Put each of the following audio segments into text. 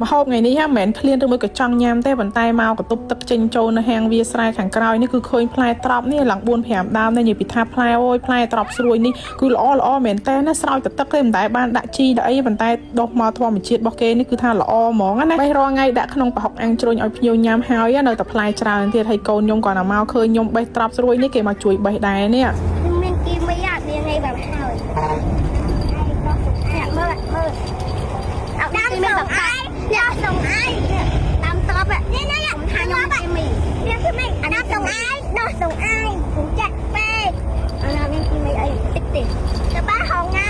ម្ហូបថ្ងៃនេះហ่ะមិនមែនឃ្លានឬមួយក៏ចង់ញ៉ាំទេប៉ុន្តែមកកន្ទប់ទឹកចេញចូលនៅហាងវាស្រែខាងក្រោយនេះគឺឃើញផ្លែត្រប់នេះឡើង4 5ដើមនេះនិយាយពីថាផ្លែអូយផ្លែត្រប់ស្រួយនេះគឺល្អល្អមែនតើណាស្រោចទឹកទឹកទេមិនដែលបានដាក់ជីដាក់អីប៉ុន្តែដុះមកធម្មជាតិរបស់គេនេះគឺថាល្អហ្មងណាបេះរាល់ថ្ងៃដាក់ក្នុងប្រហុកអាំងជ្រុញឲ្យភ្ញៀវញ៉ាំហើយនៅតែផ្លែច្រើនទៀតហើយកូនខ្ញុំគាត់ណាមកឃើញខ្ញុំបេះត្រប់ស្រួយនេះគេមកជួយបេះដែរនេះ មានគីមីអត់មានអីបែបហើយអ្នកមើលមើលអត់គីមីបែបកាត់អ្នកសុងឯងតាមត្រប់នេះនេះខ្ញុំថាខ្ញុំគីមីនេះគីមីអាណាសុងឯងដោះសុងឯងខ្ញុំចាក់ពេកអាណាមានគីមីអីតិចទេតែបាហងៃ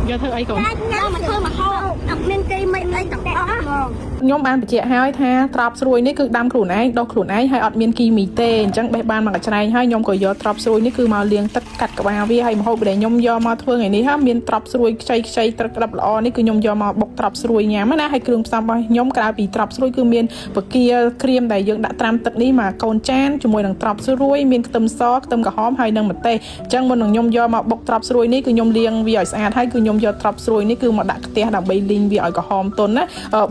យកធ្វើអីកូន ដល់មកធ្វើមកហូបអត់មានគីមីអីទាំងអស់ហ្មង ខ្ញុំបានបញ្ជាក់ហើយថាត្រប់ស្រួយនេះគឺដាំខ្លួនឯងដោះខ្លួនឯងហើយអត់មានគីមីទេអញ្ចឹងបេះបានមកកញ្ច្រែងហើយខ្ញុំក៏យកត្រប់ស្រួយនេះគឺមកលាងទឹកកាត់ក្បាលវាហើយម្ហូបដែលខ្ញុំយកមកធ្វើថ្ងៃនេះហាមានត្រប់ស្រួយខ្ចីខ្ចីត្រឹកក្តាប់ល្អនេះគឺខ្ញុំយកមកបុកត្រប់ស្រួយញ៉ាំណាហើយគ្រឿងផ្សំរបស់ខ្ញុំក្រៅពីត្រប់ស្រួយគឺមានពគាក្រៀមដែលយើងដាក់ត្រាំទឹកនេះមកកូនចានជាមួយនឹងត្រប់ស្រួយមានខ្ទឹមសខ្ទឹមក្រហមហើយនិងម្ទេសអញ្ចឹងមុននឹងខ្ញុំយកមកបុកត្រប់ស្រួយនេះគឺខ្ញុំលាងវាឲ្យស្អាតហើយគឺខ្ញុំយកត្រប់ស្រួយនេះគឺមកដាក់ខ្ទះដើម្បីលីងវាឲ្យក្រហមទន់ណា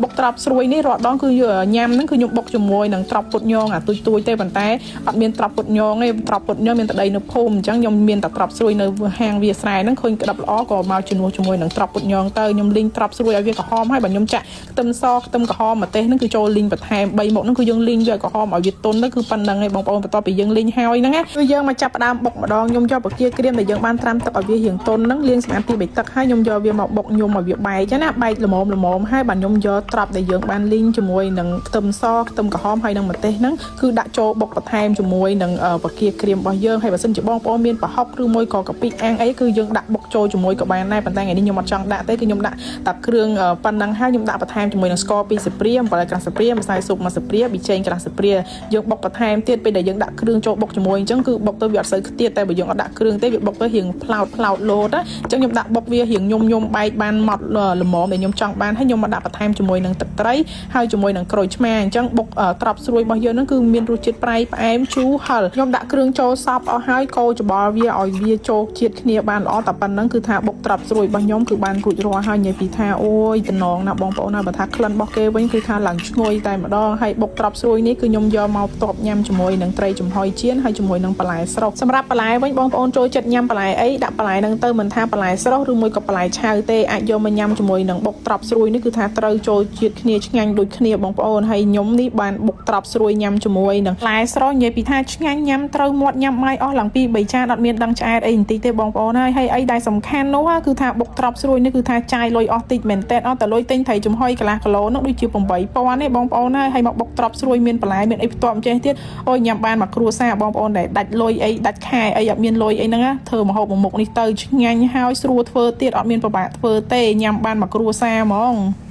បុកត្រប់ស្រួយនេះរាល់ដងគឺញ៉ាំហ្នឹងគឺខ្ញុំបុកជាមួយនឹងត្រប់ពុតញងអាទុយទួយទេប៉ុន្តែអត់មានត្រប់ពុតញងទេត្រប់ពុតញងមានតែដីនៅភូមិអញ្ចឹងខ្ញុំមានតែត្រប់ស្រួយនៅហាងវាស្រែហ្នឹងឃើញក្តាប់ល្អក៏មកជំនួសជាមួយនឹងត្រប់ពុតញងទៅខ្ញុំលីងត្រប់ស្រួយឲ្យវាក្រហមហើយបើខ្ញុំចាក់ខ្ទឹមសខ្ទឹមក្រហមម្ទេសហ្នឹងគឺចូលលីងបន្ថែម3មុខហ្នឹងគឺយើងលីងវាឲ្យក្រហមឲ្យវាទន់ទៅគឺប៉ុណ្្នឹងឯងបងប្អូនបន្ទាប់ពីយើងលីងហើយហ្នឹងណាគឺយើងមកចាប់ផ្ដើមបុកម្ដងខ្ញុំយកបង្គាក្រៀមដែលយើងបានត្រាំទឹកឲ្យវារៀងទន់ហ្នឹងលាងសម្អាតពីបៃទឹកហើយខ្ញុំយកវាមកបុកញុំឲ្យវាបែកណាបែកល្មមល្មមហើយបាទខ្ញុំយកត្រប់ដែលយើងបានលីងជាមួយនឹងខ្ទឹមសខ្ទឹមក្រហមហើយនឹងម្ទេសហ្នឹងគឺដាក់ចូលបុកបន្ថែមជាមួយនឹងបង្គាក្រៀមរបស់យើងហើយបើសិនជាបងប្អូនមានប្រហុកឬមួយក៏កាពិអាំងអីគឺយើងដាក់បុកចូលជាមួយក៏បានដែរប៉ុន្តែថ្ងៃនេះខ្ញុំអត់ចង់ដាក់ទេគឺខ្ញុំដាក់តែគ្រឿងប៉ុណ្ណឹងហើយខ្ញុំដាក់បន្ថែមជាមួយនឹងស្ករ2ស្លាបព្រាអំបិលក្រាស់ស្លាបព្រាម្សៅស៊ុប1ស្លាបព្រាប៊ីចេងក្រាស់ស្លាបព្រាយើងបុកបន្ថែមទៀតពេលដែលយើងដាក់គ្រឿងចូលបុកជាមួយអញ្ចឹងគឺបុកទៅវាអត់សូវខ្ទាតតែបើយើងអត់ដាក់គ្រឿងទេវាបុកទៅរៀងផ្លោតផ្លោតលោតណាអញ្ចឹងខ្ញុំដាក់បុកវារៀងញុំញុំបែកបានម៉ត់ល្មមដែលខ្ញុំចង់បានហើយខ្ញុំមកដាក់បន្ថែមជាមួយនឹងទឹកត្រីហើយជាមួយនឹងក្រូចឆ្មាអញ្ចឹងបុកត្រប់ស្រួយរបស់យើងហ្នឹងគឺមានរសជាតិប្រៃផ្អែមជូរហឹរខ្ញុំដាក់គ្រឿងចូលសពអស់ហើយកូរច្បល់វាឲ្យវាចូលជាតិគ្នាបានល្អតែប៉ុណ្្នឹងគឺថាបុកត្រប់ស្រួយរបស់ខ្ញុំគឺបានរួចរាល់ហើយនិយាយពីថាអូយតំណងណាបងប្អូនណាបើថាក្លិនរបស់គេវិញគឺថាឡើងឈ្ងុយតែម្ដងហើយបុកត្រប់ស្រួយនេះគឺខ្ញុំយកមកផ្ទាប់ញ៉ាំជាមួយនឹងត្រីចំហុយចៀនហើយជាមួយនឹងបន្លែស្រស់សម្រាប់បន្លែវិញបងប្អូនចូលចិត្តញ៉ាំបន្លែអីដាក់បន្លែហ្នឹងទៅមិនថាបន្លែស្រស់ឬមួយក៏បន្លែឆៅទេអាចយកមកញ៉ាំជាមួយនឹងបុកត្រប់ស្រួយនេះគឺថាត្រូវចូលជាតិគ្នាឆ្ងាញ់ដូចគ្នាបងប្អូនហើយខ្ញុំនេះបានបុកត្រប់ស្រួយញ៉ាំជាមួយនឹងបន្លែស្រស់និយាយពីថាឆ្ងាញ់ញ៉ាំត្រូវមាត់ញ៉ាំបាយអស់ឡើងពី3ចានអត់មានដឹងឆ្អែតអីបន្តិចទេបងប្អូនហើយហើយអីដែលសំខាន់នោះគឺថាបុកត្រប់ស្រួយនេះគឺថាចាយលុយអស់តិចមែនតើអត់តែលុយទិញត្រីចំហុយកន្លះគីឡូនោះដូចជា8000ទេបងប្អូនហើយហើយមកបុកត្រប់ស្រួយមានបន្លែមានអីផ្ទាប់ចេះទៀតអូយញ៉ាំបានមកគ្រួសារបងប្អូនដែលដាច់លុយអីដាច់ខែអីអត់មានលុយអីហ្នឹងណាធ្វើម្ហូបមួយមុខនេះទៅឆ្ងាញ់ហើយស្រួលធ្វើទៀតអត់មានពិបាកធ្វើទេញ៉ាំបានមកគ្រួសារហ្មង។